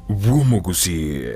bw'Omogusii.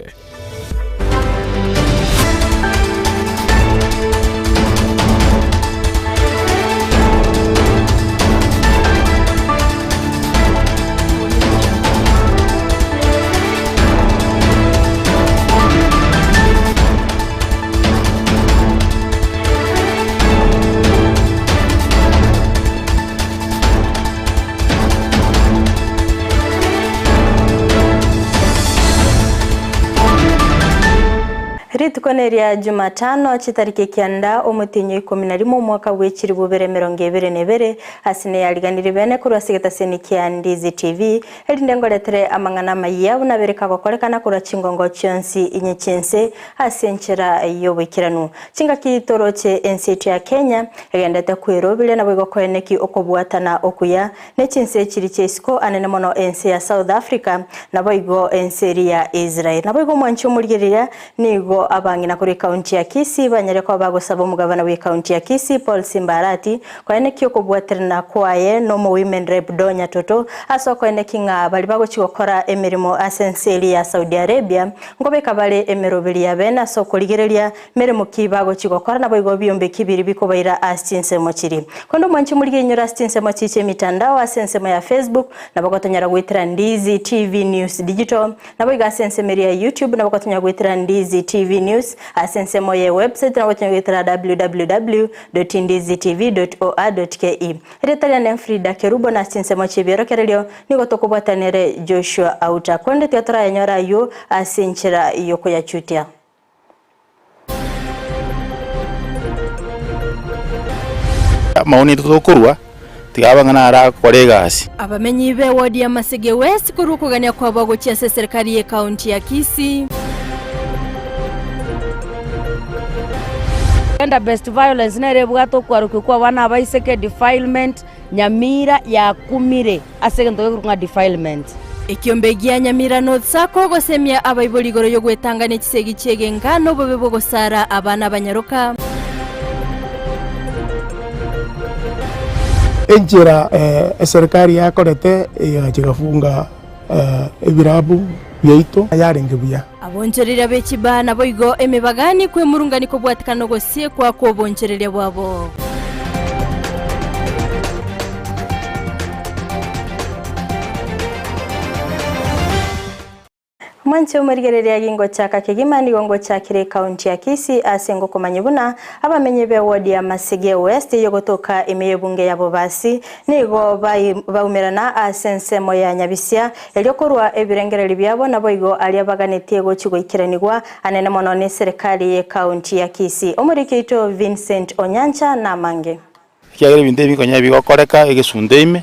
Rituko neria Jumatano, chitariki ekianda, omotienyi o ikomi na rimo, omwaka bwe chilifu bibere emerongo ebere na ebere, ase neyariganirie bene korwa ase egetaseni kia Ndizi TV, erinde ngoretere amang'ana amayia buna abere kagokorekana korwa chingongo chionsi inye chi'ense ase enchera y'oboikeranu. Chingaki toroche ense yaito ya Kenya egendete kweroberia naboigo koeneki okobwatana okuya ne chinse chiri chia isiko anene mono ense ya South Africa naboigo ense eria ya Israel. Naboigo omwanchi omorigereria nigo abang'ina korwa ekaunti ya Kisii banyare koba bagosaba omogabana bwe ekaunti ya Kisii Paul Simba Arati koeneki okobwaterana kwaye nomo Women Rep Donya Toto ase okoeneki ng'a baria bagochi gokora emeremo ase ense eria ya Saudi Arabia nkobeka bare emeroberi ya bene ase okorigereria Meremo ki bagochia gokora, naboigo ebiombe ki biria bikobaira ase chinsemo chiria. Korende omwanche omorigie inyore ase chinsemo chii chi'emitandao ase ensemo ya Facebook, nabo gotonyara goetera Ndizi TV News Digital, naboigo ase ensemo eria ya YouTube nabo gotonyara goetera Ndizi TV News, ase ensemo ye website nabo gotonyara goetera www.ndizitv.or.ke. Erieta riane Frida Kerubo na ase chinsemo chi'ebiorokererio nigo tokobwatanere Joshua Auta. Korende tiga torayanyore ayio ase enchera y'okoyachutia. Amaoni aito tokorua, tiga abe ng'a naro agokora egasi. Abamenyi b'ewodi ya Masege West korwa okogania kwabo gochia ase eserikari y'ekaunti ya Kisii. Gender based violence nere ebwate okwarokigwa kwa abana abaiseke, defilement, Nyamira yakumire ase egento gekorokwa ng'a defilement. Ekiombe gia Nyamira North Sacco gosemia abaibori igoro y'ogwetanga ne chisegi chi'egenka na obobe bw'ogosara abana abanyaroka. Enchera eserikari yakorete egacha egafunga ebirabu biaito yarenge buya. Abonchoreria be chibaa naboigo emebagani kwemurungania kobwatekana nogosiekwa kw'obonchoreria bwabo. Mwanche omorigereria gingochaka kegima nigo ngochakire ekaunti ya Kisii ase ngokomanya buna abamenyi be ward ya Masige West eyogotoka ime y'ebunge ya Bobasi nigo baumerana ase ensemo ya Nyabisia Erio korwa ebirengererio biabo naboigo aria baganetie gochia goikeranigwa anene mono neserekari y'ekaunti ya Kisii. Omoriki oito Vincent Onyancha namange. Ekiagera ebinto ebi konya bigokoreka egesunte ime,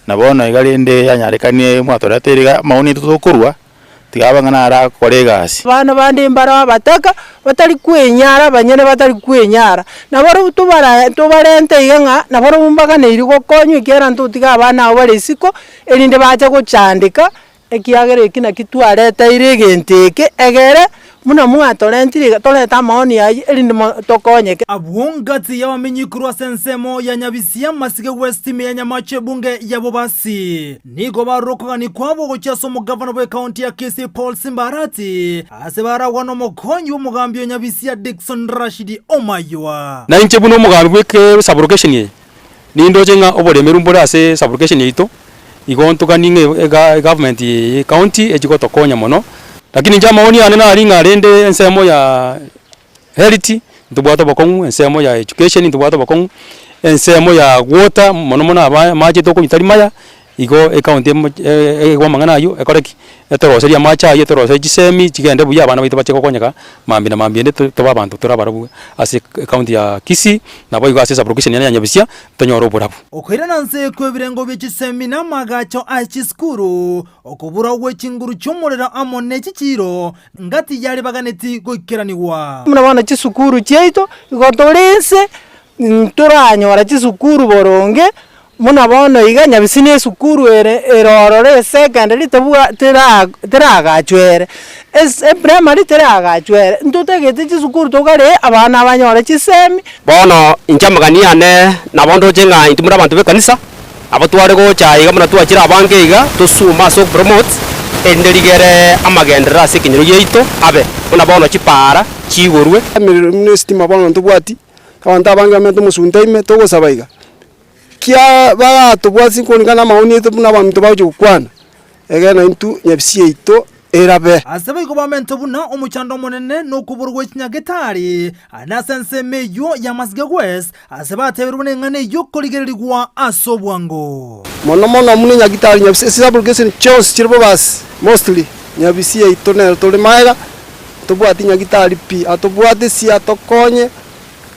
na bono iga rende yanyarekanie mwatoreteire iga amaoni aito tokorwa, tiga abe ng'a naro agokora egasi. Abana bande mbare abataka, batari kwenyara abanyene batari kwenyara, nabarobwo tobara tobarente iga ng'a nabarobwo mbaganeiri gokonywa ekiagera ntotiga abana abwo bare isiko, erinde bache gochandeka, ekiagera eki naki twareteire egento eke, egere buna mwatorentire iga torete amaoni ayio erinde mo tokonyeke. Abwo ngati y'abamenyi korwa ase ensemo ya Nyabisia, Masige West, ime ya Nyamache ebunge ya Bobasi, nigo barure okogania kwabo gochia ase omogavana bw'ekaunti ya Kisii Paul Simba Arati, ase baragwa nomokonyi bw'omogambi o Nyabisia Dickson Rashidi Omaywa. Na inche buna omogambi bw'eke sublocation eye, Nindoche ng'a oboremeru mbore ase sublocation yaito, igo ntoganie ng'a ega egovernment ye ecounty echi gotokonya mono, lakini inche amaoni ane nari ng'a rende ensemo ya health ntobwate obokong'u, ensemo ya education ntobwate obokong'u, ensemo ya water mono mono aba amache tokonywa tari maya, Igo ecounty emo egwe amang'ana aywo ekore ki? Etoroserie amache aywo, etoroserie chisemi chigende buya abana baito bache gokonyeka mambia na mambia ende tobe abanto tore abarabwo ase ecounty ya Kisii, naboigo ase esublocation ere ya Nyabisia tonyore oborabu. Okoirana nse kw'ebirengo bie chisemi na amagacho aye chisukuru, okobura gwe chinguru chi'omorero amo ne chichiiro, ngati yaribaganeti goikeranigwa. Buna bono chisukuru chiaito, igo tore inse, ntoranyora chisukuru boronge, Buna bono iga Nyabisi ne esukuru ere ere ororo esecondary tebwa tera teragachwa ere, ase eprimary teragachwa ere, ntotagete chisukuru tokare abana banyore chisemi. Bono inche amagani ane nabo ndoche ng'a intwe muri abanto b'ekanisa, abo tware gocha aiga buna twachire abange iga, tosume ase okopromote. Erinde rigere amagenderero ase ekenyoro giaito abe buna bono chipaara chiigorwe. Emerero buna esitima bono ntobwati, abanto abange bamenyete omosunte ime, togosaba iga, kia baratobwati koringana na amaoni aito buna abanto bagochia gokwana, egere naintwe nyabisi yaito erabe. Ase boigo bamente buna omochando omonene nokoborwa gwe chinyagetari, aye ase ensemo eyio y'amasiga West, Ase bateberwe buna eng'ana eyio korigererigwa ase obwango. Mono mono buna enyagitari Nyabisi ase application chionsi chire bobasi mostly Nyabisi yaito nero tore magega tobwati nyagitari pi atobwate sia atokonye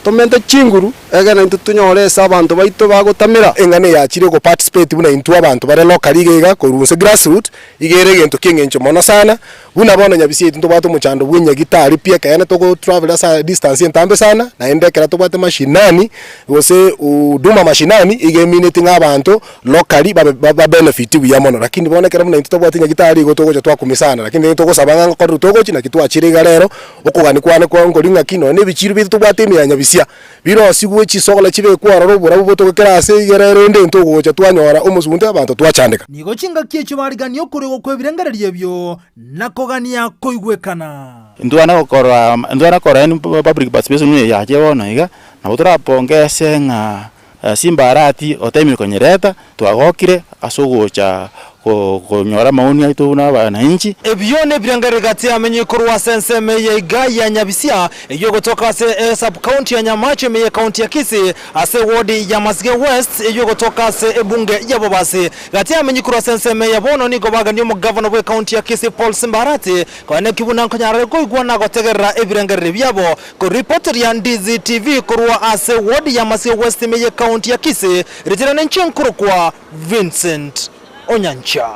tomente chinguru egere naintwe tonyore ase abanto baito bagotamera. Eng'ana eyachire go participate buna intwe abanto bare locally iga iga korwa inse grassroot iga ere egento kieng'encho mono sana. Buna bono nyabisi yaito ntobwate omochando bw'enyagitari pi ekeene togo travel ase distance entambe sana, naende ekero tobwate mashinani gose huduma mashinani iga emineti ng'a abanto locally babe ba benefit buya mono. Lakini bono ekero buna intwe tobwate nyagitari igo togocha twakumia sana, lakini nigo togosaba ng'a ngokorerwa togochia naki twachire iga rero, okogania kwane kwa nkori ng'aki nonye na ebichiiro biaito tobwate ime ya nyabisia, birosigwe chisogola chibekwe ororo oborabu botoke kera ase igere erende intwe ogocha twanyora omosunte abanto twachandeka. Nigo chingaki echio barigania okoregwa kw'ebirengererio ebio, na kogania koigwekana. Intwana gokora intwana kora yaani public participation eye yachire bono iga, nabo torapongese ng'a Simba Arati otemire konyereta, twagokire ase ogocha konyora amaoni aito buna abananchi. Ebio nebirengererio gati y'amenye korwa ase ensemo eye iga ya Nyabisia, eyio egotoka ase esub-county ya Nyamache ime y'ecounty ya Kisii, ase ewodi ya Masige West, eyio egotoka ase ebunge ya Bobasi. Gati y'amenyi korwa ase ensemo eye bono nigo bagania omogavana bw'ecounty ya Kisii Paul Simba Arati koeneki buna nkonyarare koigwa na gotegerera ebirengererio biabo. Koripoteria Ndizi TV korwa ase ward ya Masige West ime y'ecounty ya Kisii, ritina ninche nkorokwa Vincent Onyancha.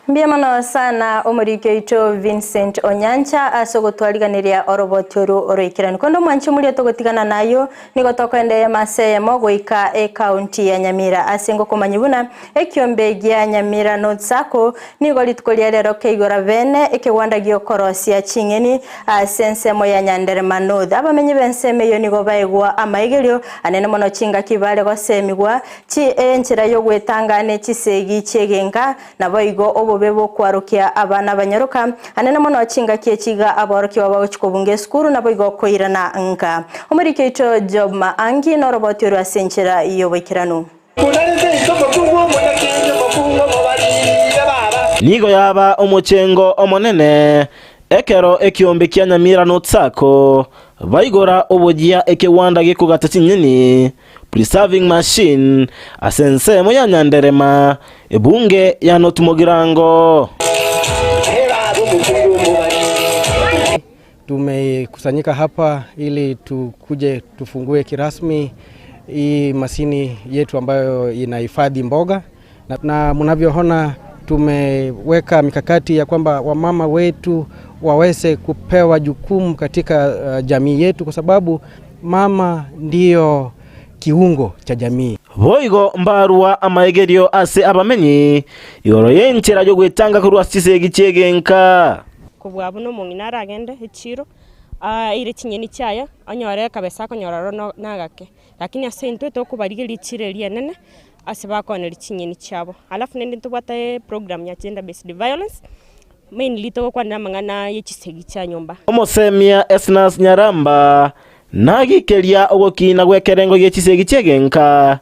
Mbuya mono sana omoriki oito Vincent Onyancha ase ogotwariganeria oroboti oru oroikeranu. Konde omwanchi omoria togotigana nayio nigo tokoenda eyemo ase eyemo goika ecounty ya Nyamira ase ngokomanyia buna ekiombe gia Nyamira North Sacco nigo rituko ria rero keigora bene ekegwanda giokorosia ching'eni ase ensemo ya Nyanderema North. Abamenyi b'ensemo eyio nigo baegwa amaigerio anene mono chingaki bare gosemigwa Chi enchera y'ogwetanga ne chisegi chi'egenka, naboigo obobe bw'okwarokia abana abanyaroka, anene mono chingaki echi iga aborokigwa bagochia kobunga esukuru naboigo koirana nka. Omoriki oito Job Maangi noroboti orwe ase enchera y'oboikeranu. Nigo yaba omochengo omonene ekero ekiombe kia Nyamira North Sacco baigora oboyia ekegwanda gekogata chinyeni Preserving machine, ase ensemo ya Nyanderema, ebunge ya North Mugirango. Tumekusanyika hapa ili tukuje tufungue kirasmi hii masini yetu ambayo inahifadhi mboga na, na mnavyoona tumeweka mikakati ya kwamba wamama wetu waweze kupewa jukumu katika uh, jamii yetu kwa sababu mama ndiyo kiungo cha jamii. Boigo mbarua amaegerio ase abamenyi igoro y'enchera y'ogwetanga korwa ase chisegi chi'egenka. Kobua buna omong'ina aragende echiro, aire chinyeni chiaye, onyore ekabesa akonyora ororo nagake. Lakini ase intwe tokobarigeria echiro eria enene, ase bakooneria chinyeni chiabo. Alafu naende ntobwate eprogram ya gender based violence, mainly togokwanera amang'ana ye chisegi chia nyomba. Omosemia Esnas Nyaramba nagikeria ogokina gw'ekerengo gie chisegi chi'egenka,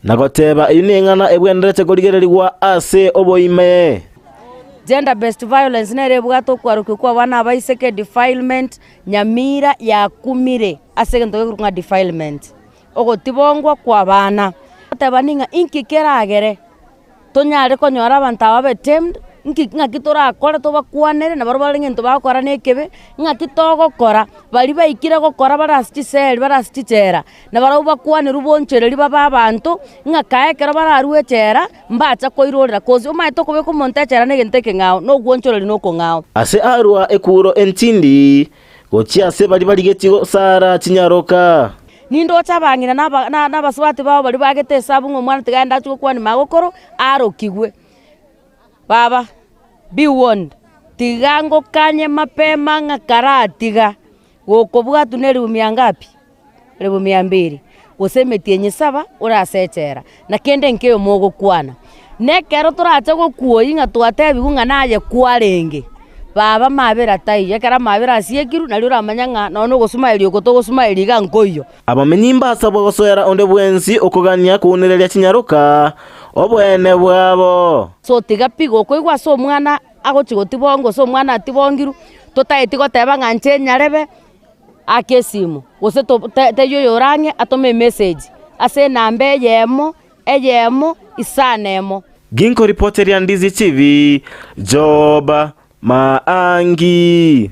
na goteba eyio neng'ana ebwenerete korigererigwa ase oboime. Gender based violence nere ebwate okwarokigwa kwa abana abaiseke, defilement, nyamira yakumire ase egento gekorokwa ng'a defilement, ogotibongwa kwa abana. Goteba ning'a inki keragere tonyare konyora abanto aba babe tamed, nki ng'aki torakore tobakwanere na barobwo bare ng'ento bagokora na ekebe, ng'aki togokora baria baikire gokora bare ase chiseri bare ase chichera, na barobwo bakwanerwe bonchereri babe abanto, ng'a kae ekero bararue echela, mbacha koirorera cause omanyete okobeka omonto echela na egento ekeng'ao, na ogwonchoreria na okong'ao. Ase arua ekuro entindi, gochia ase baria barigetie gosara chinyaroka. Nindoche abang'ina na aba na abasubati babo baria bagete esabu ng'a omwana tiga aende achie gokwania magokoro, arokigwe. Baba, be warned, tiga ngokanye mapema ng'a karatiga, gokobwatwa na elifu mia ngapi? Elifu mia mbili, gose emetienyi saba ore ase echela, na kende nkeiyo mogokwana. Nekero torache gokuoyia ng'a twatebigwe ng'a naye kwarenge, baba amabera taiyo, ekero amabera asiekirwe nario oramanye ng'a nonye na ogosumaeria oko togosumaeria iga nkoiyo. Abamenyi mbasabwa gosoera onde bwensi okogania kounereria chinyaroka oboene bwabo. So tiga pi gokoigwa ase omwana agochia gotibongwa gose omwana atibongirwe, totaeti goteba ng'a inche nyarebe, ake esimu, gose to tebia oyore ang'e atome emessage ase enamba eyemo eyemo isano emo. Ginkoripoteria Ndizi TV, Job Maangi.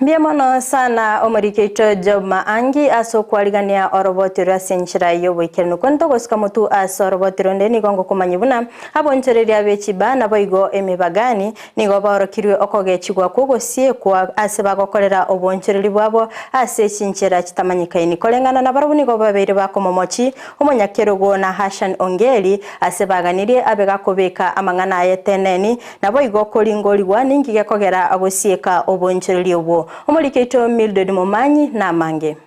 Mbuya mono sana omoriki oito Job Maangi ase okwarigania oroboti orwo ase enchera y'oboikeranu. Kwani togosika motu ase oroboti ronde nigo ngokomanyia buna abonchoreria be chibaa naboigo emebagani nigo baorokirwe okogechigwa kw'ogosiekwa ase bagokorera obonchoreri bwabo ase chinchera chitamanyekaini. Koreng'ana nabarabwo nigo babeire bakomomochi omonyakerogo Nahashan Ongeri ase baganirie abe gakobeka amang'ana aye teneni Naboigo koringorigwa ninki gekogera gosieka obonchoreria obwo. Omoriki oito Mildred Momanyi namange.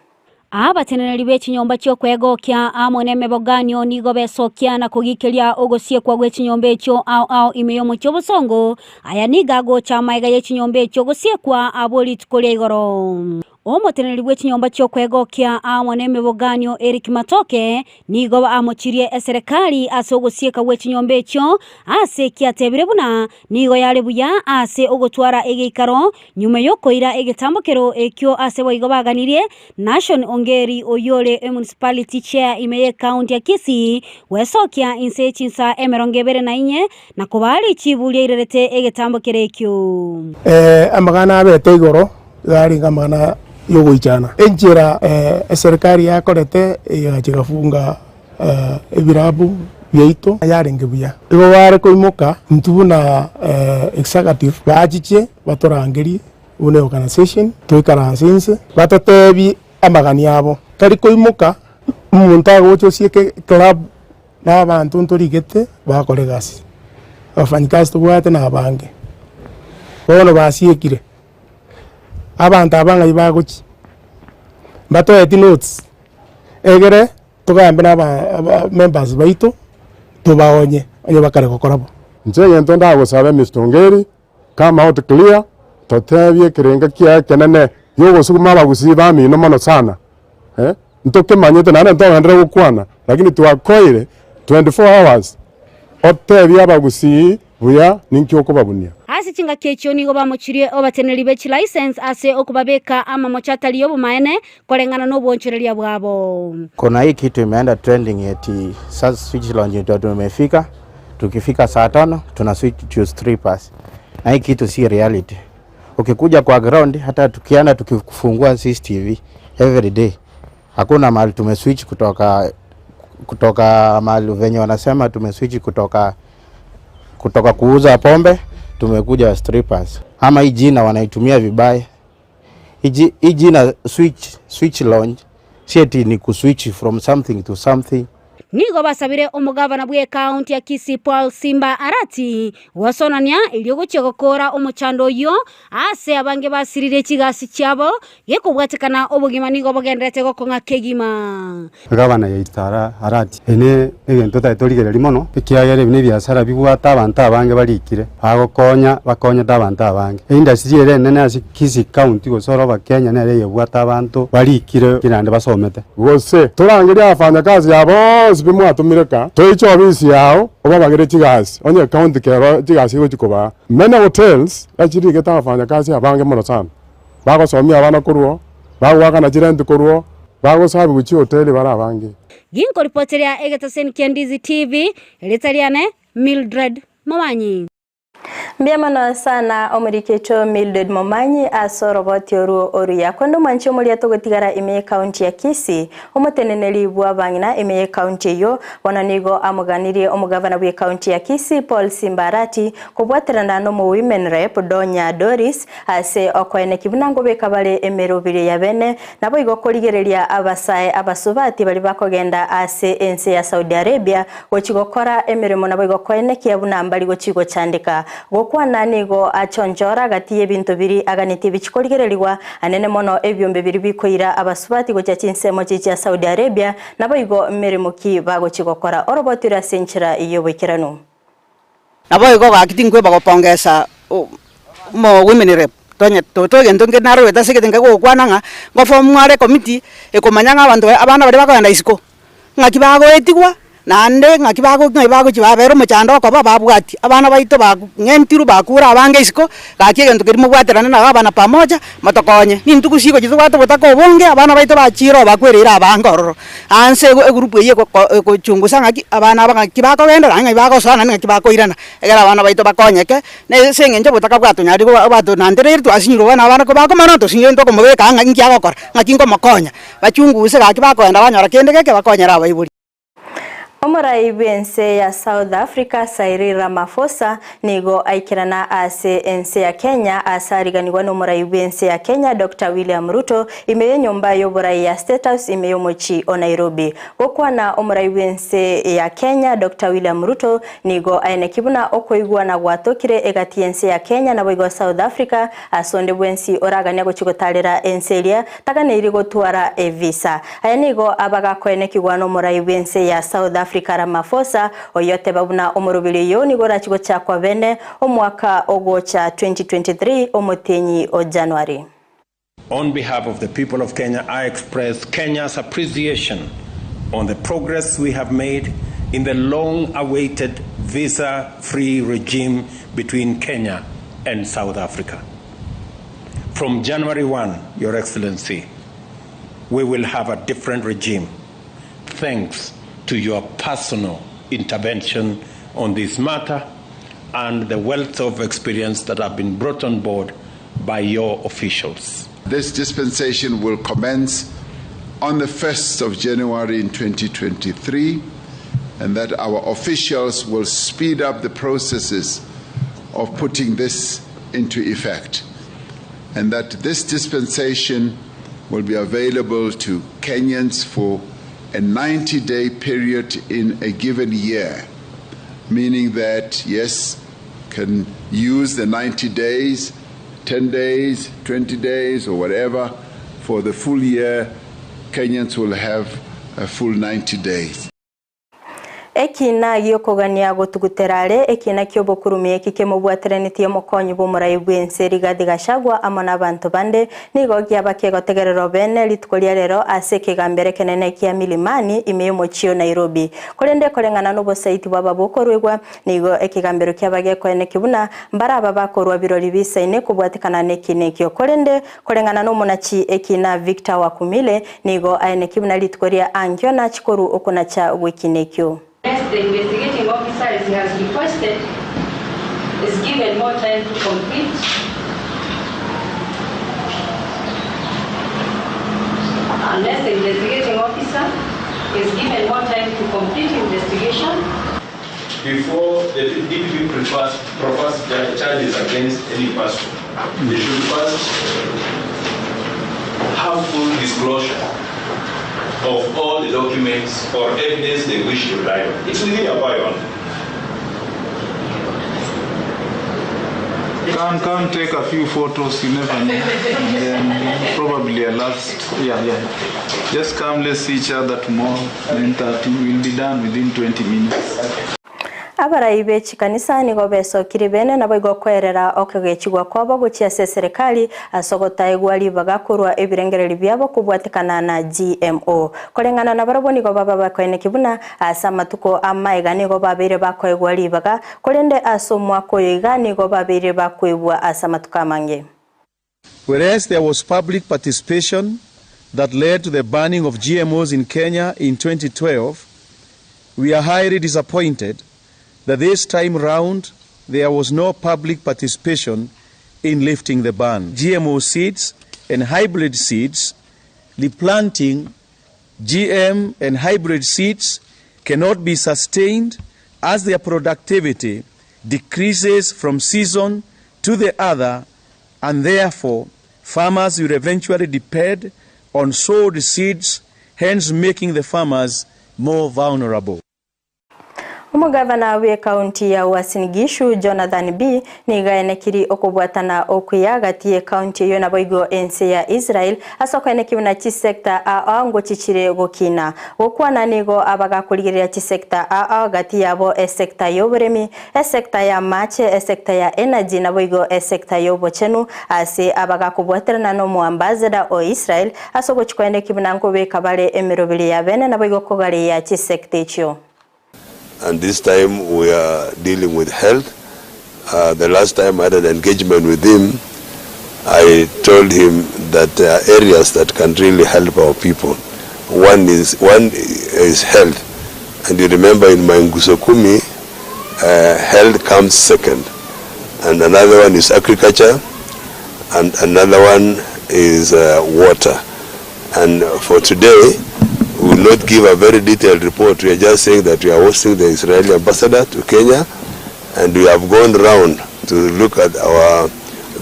Abateneneri be chinyomba chi'okwegokia amo nemeboganio nigo besokia na kogikeria ogosiekwa gwe chinyomba echio ao ao ime y'omochie obosongo. Aya nigo agocha amaega ye chinyomba echio gosiekwa abwo rituko ria igoro. Omoteneneri bwe chinyomba chi'okwegokia amo nemeboganio Eric Matoke nigo amochirie eserekari ase ogosieka gwe chinyomba echio ase ekiatebire buna nigo yare buya ase ogotwara egeikaro nyuma y'okoira egetambokero ekio ase boigo baganirie Nashon Ongeri oyio ore emunicipality chair ime y'ecounty ya Kisii gwesokia inse ye chinsa 24 na kobaa richibu riairerete egetambokero ekio. Amang'ana abete igoro iga arenge amang'ana yogoichana. Enchera eserikari yakorete egacha egafunga ebirabu biaito yarenge buya. Igo bare koimoka intwe buna executive bachiche batorangerie buna eorganisation toikaranse inse batotebie amagani abo. Tari koimoka omonto agocha osieke eclub na abanto ntorigete bakore egasi, abafanyikazi tobwate na abange, bono basiekire. Abanto aba ng'ai bagochia, mbatoeti notes, egere togambe na aba members baito, tobaonye onye bakare gokora bo. Inche egento ndagosabe Mister Ongeri, come out clear, totebie ekerenga kiaye ekenene giogosuguma abagusii bamino mono sana eh, ntokemanyete naende ntogenderere gokwana, lakini twakoire 24 hours otebie abagusii buya ninki okobabunia. Ase chingaki echio nigo bamochirie obateneneri be chilicense ase okobabeka amamocho atari y'obomaene koreng'ana nobwochoreria bwabo. Kuna hii kitu imeenda trending eti sasa switch lounge ndio tumefika, tukifika saa tano tuna switch to strippers, na hii kitu si reality. Ukikuja kwa ground, hata tukienda tukifungua CCTV every day, hakuna mahali tumeswitch kutoka kutoka mahali venye wanasema tumeswitch kutoka kutoka kuuza pombe tumekuja strippers. Ama hii jina wanaitumia vibaya. Hii jina switch, switch lounge si eti ni kuswitch from something to something. Nigo basabire omogavana bw'ecounty ya Kisii Paul Simba Arati gwasonania erio gochia gokora omochando oyio ase abange basiririe chigasi chiabo gekobwatekana obogima nigo bogenderete gokong'a kegima. Gavana yaito Arati, ere negento totari torigereria mono, ekiagera ebi nebiasara bibwate abanto abange barikire, bagokonya bakonyete abanto abange. Eindustry ere enene ase Kisii County gose oroba Kenya nere eyebwate abanto barikire naende basomete. Gose torangerie abafanyakazi aba bonsi bi mwatomire ka, toiche obisi yao, obabagere chigasi, onye ecounty kero chigasi egochia kobaa. Many hotels echirigete abafanyakazi abange mono sana, bagosomia abana korwa oo, bagoakana chirent korwa oo, bagosabiwa chihoteli bare abange. Ginkoripoteria egetaseni kia Ndizi TV, erieta riane Mildred Momanyi. Mbuya mono sana omoriki oito Mildred Momanyi ase oroboti orwo oruya. Konde omwanchi omoria togotigara ime y'ecounty ya Kisii, omoteneneri bw'abang'ina ime y'ecounty eyio bono nigo amoganirie omogavana bw'ecounty ya Kisii Paul Simba Arati kobwaterana n'omowomen rep Donya Doris ase okoeneki buna ngobeka bare emerobiri ya bene naboigo korigereria abasae abasubati baria bakogenda ase ense ya Saudi Arabia Gochia gokora emeremo naboigo koenekia buna mbari gochia gochandeka. Gokwana nigo achonchora gati y'ebinto biria aganetie bichie korigererigwa, anene mono ebiombe biria bikoira abasubati gochia chinsemo chichia Saudi Arabia, naboigo meremo ki bagochia gokora oroboti ore ase enchera y'oboikeranu. Naboigo gaki tinkweba gopongesa omo women rep tonye toto egento nke narorete ase egete nkegokwana ng'a ngoform are ecommittee ekomanya ng'a abanto abana baria bakogenda isiko. Ng'aki bagoetigwa, naende ng'aki bago ng'ai bagochia babera omochando okoba babwatia. Abana baito bang'entirwe bakure abange isiko, gaki egento keria mobwaterane na gavana pamoja, motokonye. Nintuko chigochia tobwate obotaka obonge, abana baito bachire oo bakwereire abange ororo. Anse ego egroup eywo egoko egochungusa ng'aki abana aba ng'aki bakogenda naende ng'ai bagosoa naende ng'aki bakoirana, ekero abana baito bakonyeke, na ase eng'encho obotaka bwatonyarire koba bwatonantereire twasinyirwe bono abana kobakomana tosinyire ntokomobeka ng'a inki agokora, ng'aki nkomokonya. Bachunguse gaki bakoenda banyora kende geke bakonyere abaibori. Omorai bw'ense ya South Africa Cyril Ramaphosa nigo aikerana ase ense ya Kenya ase ariganigwa n'omorai bw'ense ya Kenya Doctor William Ruto ime y'enyomba y'oborai ya State House ime y'omochi o Nairobi. Gokwana omorai bw'ense ya Kenya Doctor William Ruto nigo aeneki buna okoigwana gwatokire egati y'ense ya Kenya naboigo South Africa ase onde bwensi oragania gochia gotarera ense eria Taganeiri gotwara evisa. Aya nigo abagakoenekigwa nomorai bw'ense ya South Africa Ramaphosa, oyio oteba buna omoroberi oyo nigo orachi gochakwa bene omwaka ogocha 2023 omotienyi o January. On behalf of the people of Kenya, I express Kenya's appreciation on the progress we have made in the long-awaited visa-free regime between Kenya and South Africa. From January 1, Your Excellency, we will have a different regime thanks to your personal intervention on this matter and the wealth of experience that have been brought on board by your officials. This dispensation will commence on the 1st of January in 2023 and that our officials will speed up the processes of putting this into effect and that this dispensation will be available to Kenyans for a 90 day period in a given year, meaning that, yes, can use the 90 days, 10 days, 20 days, or whatever. For the full year, Kenyans will have a full 90 days. Ekiina gi'okogania gotugutera are ekiina ki'obokurumi eki kemobwateranetie omokonyi bw'omorai bw'ense Rigathi Gachagua amo nabanto bande nigo giaba kegotegererwa bene rituko ria rero ase ekegambero ekenene kia Milimani ime y'omochie o Nairobi. Korende koreng'ana nobosaiti bwaba bokoruegwa nigo ekegambero kiaba gekoeneki buna mbaraba bakorua birori bisaine kobwatekana nekiina ekio. Korende Koreng'ana nomonachi ekina Victor Wakumile, nigo aeneki buna rituko ria ankio nachi korwa okonacha gw'ekina ekio. Unless the investigating officer as he has requested is given more time to complete Unless the investigating officer is given more time to complete investigation. Before the DPP prefers, proffers charges against any person, they should first have full disclosure of all the documents or evidence they wish to rely on. It's within your power. Come, come, take a few photos. You never know. And then probably a last. Yeah, yeah. Just come. Let's see each other tomorrow, 9:30. We'll be done within 20 minutes. Abarai be chikanisa nigo besokirie bene naboigo koerera okogechigwa kwabo gochia ase eserekari ase ogotaegwa ribaga korwa ebirengererio biabo kobwatekana na GMO. Koreng'ana nabarabwo nigo baba bakoeneki buna ase amatuko amaiga nigo babeire bakoegwa ribaga Korende ase omwaka oyo iga nigo babeire bakoigwa ase amatuko amange. Whereas there was public participation that led to the banning of GMOs in Kenya in 2012, we are highly disappointed that this time round there was no public participation in lifting the ban. GMO seeds and hybrid seeds, replanting GM and hybrid seeds cannot be sustained as their productivity decreases from season to the other and therefore farmers will eventually depend on sold seeds, hence making the farmers more vulnerable. Omogavana bw'ekaunti ya Uasin Gishu, Jonathan Bii, nigo aenekiri okobwatana okuya gati y'ekaunti eyio naboigo ense ya Israel ase okoenekia buna chisecta ao ngochichire gokina. Gokwana nigo abagakorigereria chisecta ao gati yabo esecta y'oboremi, esecta y'amache, esecta ya energy naboigo esecta y'obochenu ase abagakobwaterana n'omoambassador o Israel ase ogochi koenekia buna nkobeka bare emeroberi ya bene naboigo kogareia chisecta echio. And this time we are dealing with health. Uh, the last time I had an engagement with him, I told him that there are areas that can really help our people. One is, one is health. And you remember in my Nguzo Kumi, uh, health comes second. And another one is agriculture, and another one is uh, water. And for today, we will not give a very detailed report. We are just saying that we are hosting the Israeli ambassador to Kenya, and we have gone round to look at our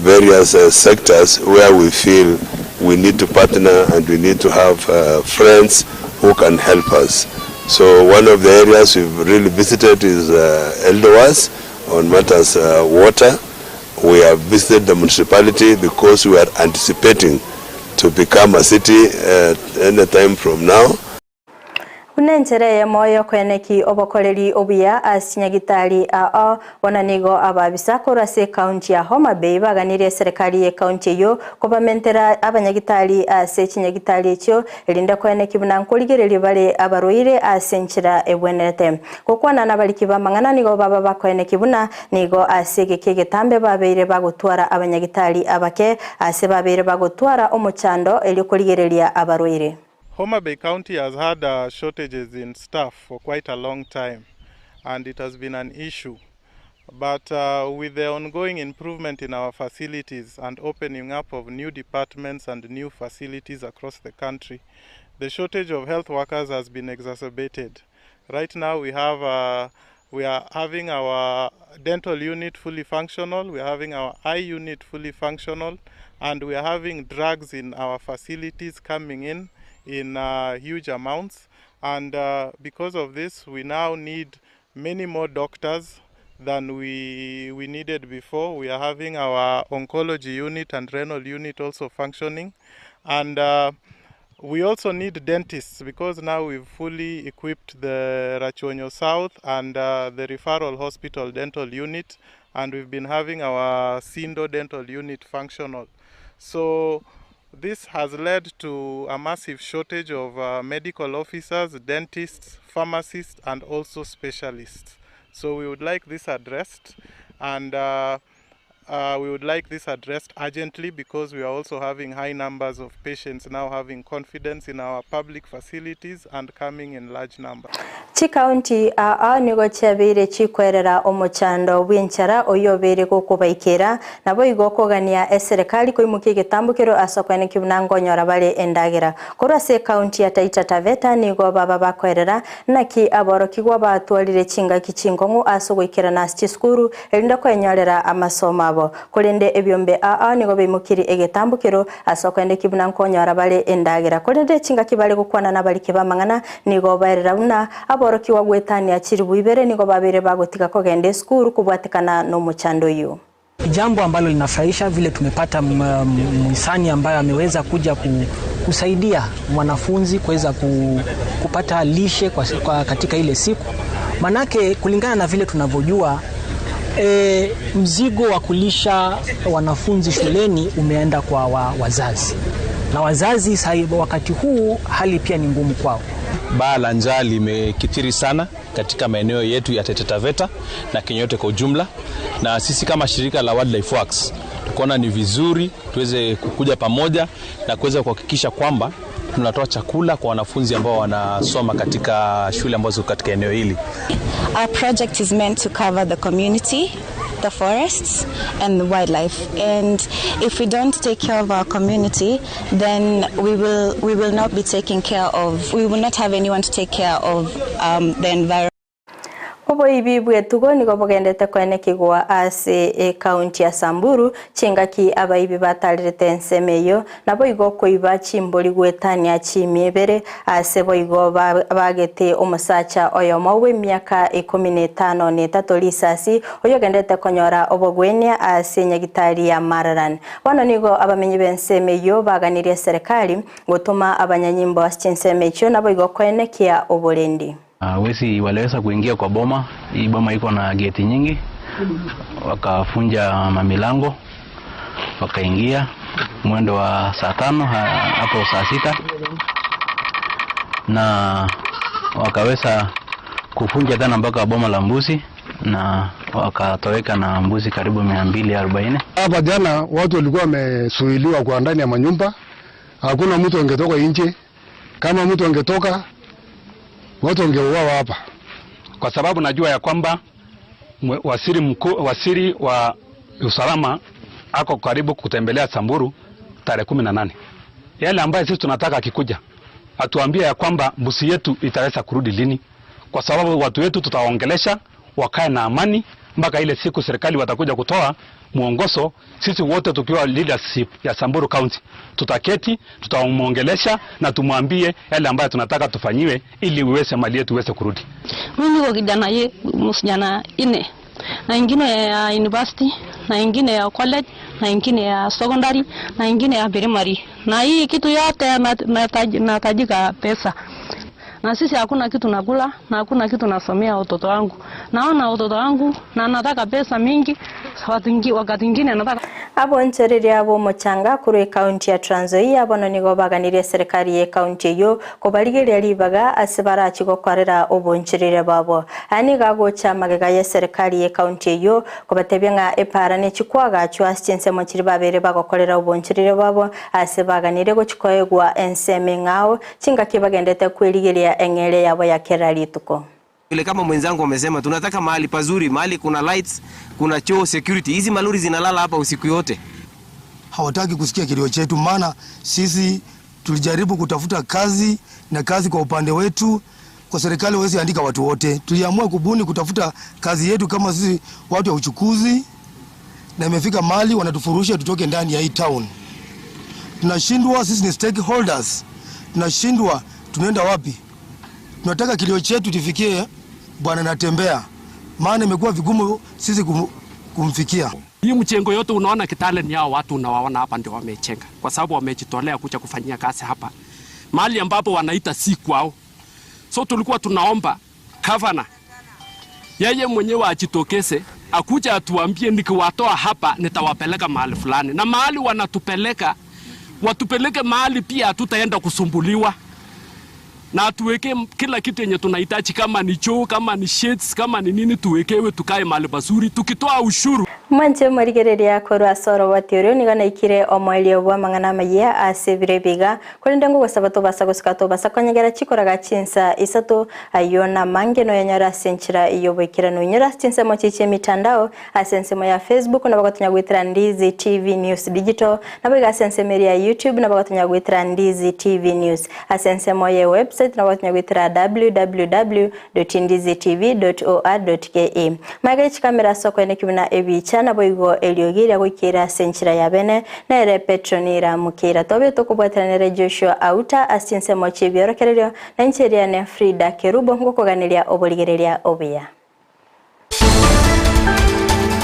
various uh, sectors where we feel we need to partner and we need to have uh, friends who can help us. So one of the areas we've really visited is uh, Eldowas on matters uh, water. We have visited the municipality because we are anticipating to become a city uh, any time from now. Buna enchera eyemo y'okoeneki obokoreri obuya ase chinyagitari ao, bono nigo ababisa korwa ase ekaunti ya Homa Bay baganirie eserekari y'ekaunti eyio kobamentera abanyagitari ase chinyagitari echio erinde koeneki buna nkorigereria bare abarwaire ase enchera ebwenerete. Gokwana nabariki b'amang'ana nigo baba bakoeneki buna nigo ase egeka egetambe babeire bagotwara abanyagitari abake ase babeire bagotwara omochando erio korigereria abarwaire. Homa Bay County has had uh, shortages in staff for quite a long time and it has been an issue. But uh, with the ongoing improvement in our facilities and opening up of new departments and new facilities across the country, the shortage of health workers has been exacerbated. Right now we have uh, we are having our dental unit fully functional, we are having our eye unit fully functional, and we are having drugs in our facilities coming in in uh, huge amounts. And uh, because of this, we now need many more doctors than we, we needed before. We are having our oncology unit and renal unit also functioning. And uh, we also need dentists because now we've fully equipped the Rachuonyo South and uh, the referral hospital dental unit, and we've been having our Sindo dental unit functional. So this has led to a massive shortage of uh, medical officers, dentists, pharmacists, and also specialists. So we would like this addressed, and uh, uh, we would like this addressed urgently because we are also having high numbers of patients now having confidence in our public facilities and coming in large numbers. Chikaunti aa nigo chiabeire chikwerera omochando bw'enchara oyo obeire gokobaikera nabo igo okogania eserekari koimokia egetambokero ase okoenekia buna nkonyora bare endagera. Korwa ase ekaunti ya Taita Taveta nigo baba bakoerera naki aborokigwa batwarire chingaki chinkong'u ase ogoikerana ase chisukuru erinde kwenyorera amasomo abo. Korende ebiombe aa nigo baimokirie egetambokero ase okoendekia buna nkonyora bare endagera. Korende chingaki bare gokwana nabariki b'amang'ana nigo baerera buna aborokigwa goetania chiribu ibere nigo babeire bagotiga kogenda esukuru kobwatekana nomochando oyio. Jambo ambalo linafurahisha vile tumepata mhisani ambaye ameweza kuja kusaidia mwanafunzi kuweza kupata lishe kwa, kwa katika ile siku, manake kulingana na vile tunavyojua e, mzigo wa kulisha wanafunzi shuleni umeenda kwa wa, wazazi na wazazi sahi, wakati huu hali pia ni ngumu kwao. Baa la njaa limekithiri sana katika maeneo yetu ya Taita Taveta na Kenya yote kwa ujumla, na sisi kama shirika la Wildlife Works tukaona ni vizuri tuweze kukuja pamoja na kuweza kuhakikisha kwamba tunatoa chakula kwa wanafunzi ambao wanasoma katika shule ambazo katika eneo hili. Our project is meant to cover the community, the forests, and the wildlife. And if we don't take care of our community, then we will, we will not be taking care of, we will not have anyone to take care of um, the environment. Oboibi bw'etugo nigo bogendete koenekigwa ase ekaunti ya Samburu, chingaki abaibi batarerete ensemo eyio, naboigo koiba chimbori goetania chimia ibere, ase boigo bagete omosacha oyomo bw'emiaka ikomi na etano na etato risasi, oyogenderete konyora obogwenia ase nyagitari ya Maralal. Bono nigo abamenyi b'ensemo eyio baganirie eserekari gotoma abanyanyimbo ase chinsemo echio naboigo koenekia oborendi. Wezi waliweza kuingia kwa boma. Hii boma iko na geti nyingi, wakafunja mamilango wakaingia mwendo wa saa tano hapo saa sita na wakaweza kufunja tena mpaka boma la mbuzi na wakatoweka na mbuzi karibu 240. Hapa jana watu walikuwa wamezuiliwa kwa ndani ya manyumba, hakuna mtu angetoka nje. Kama mtu angetoka watu wangeuawa hapa, kwa sababu najua ya kwamba waziri mkuu, waziri wa usalama ako karibu kutembelea Samburu tarehe 18. Yale ambayo sisi tunataka akikuja atuambie ya kwamba mbuzi yetu itaweza kurudi lini, kwa sababu watu wetu tutawaongelesha wakae na amani mpaka ile siku serikali watakuja kutoa mwongozo. Sisi wote tukiwa leadership ya Samburu County tutaketi, tutamwongelesha na tumwambie yale ambayo tunataka tufanyiwe ili uweze mali yetu iweze kurudi. Mimi niko kijana ye msichana ine na ingine ya university na ingine ya college na ingine ya secondary na ingine ya primary, na hii kitu yote natajika pesa na sisi hakuna kitu nakula na hakuna kitu nasomea watoto wangu. Naona watoto wangu na nataka pesa mingi, wakati ingine nataka Abonchereria b'omochanga korwa ekaunti ya Trans Nzoia bono nigo baganirie serikali ya ekaunti eyio kobarigeria ribaga ase barachi gokorera obonchereria babo. Aya nigo agocha magega ya serikali ya ekaunti eyio kobatebia ng'a epara nechikwagachwa ase chinsemo chiri babere bagokorera obonchereria babo ase baganire gochikoegwa ensemo eng'ao chingaki bagendete kwerigeria eng'ere yabo ya kera rituko. Vile kama mwenzangu amesema, tunataka mahali pazuri, mahali kuna lights, kuna choo, security. Hizi malori zinalala hapa usiku yote. Hawataki kusikia kilio chetu, maana sisi tulijaribu kutafuta kazi na kazi kwa upande wetu kwa serikali hawezi andika watu wote. Tuliamua kubuni kutafuta kazi yetu kama sisi watu wa uchukuzi, na imefika mahali wanatufurusha tutoke ndani ya hii town. Tunashindwa, sisi ni stakeholders, tunashindwa, tunaenda wapi? Tunataka kilio chetu tufikie Bwana Natembeya, maana imekuwa vigumu sisi kumfikia. Hii mchengo yote unaona Kitale ni hao watu unawaona hapa ndio wamechenga, kwa sababu wamejitolea kuja kufanyia kazi hapa mahali ambapo wanaita si kwao. So tulikuwa tunaomba gavana yeye mwenyewe ajitokeze akuja atuambie, nikiwatoa hapa nitawapeleka mahali fulani, na mahali wanatupeleka watupeleke mahali pia hatutaenda kusumbuliwa, na atuweke kila kitu yenye tunahitaji, kama ni choo, kama ni shades, kama ni nini, tuwekewe tukae mahali pazuri, tukitoa ushuru. Mwanche morigereria korwa ase oroboti orio nigo naikire omoerio bwa amang'ana amaya ase ebiro ebiga korende ngogosaba tobasa gosuka tobasa konyegera chikoraga chinsa isato ayio na mange noyanyora ase enchera yoboikeranu inyora ase chinsemo chichia emitandao ase ensemo ya Facebook nabo gotonya goetera Ndizi TV News Digital nabo iga ase ensemo eria ya YouTube nabo gotonya goetera Ndizi TV News ase ensemo ya website nabo gotonya goetera www.ndizitv.or.ke Magega chikamera ase okoeneki buna ebicha naboigo eriogi riria goikera ase enchera ya bene nere Petronira Mukira tobe tokobwatana nere Joshua Auta ase chinsemo chia ebiorokererio na inche eriane Frida Kerubo ngokoganeria oborigereria obuya.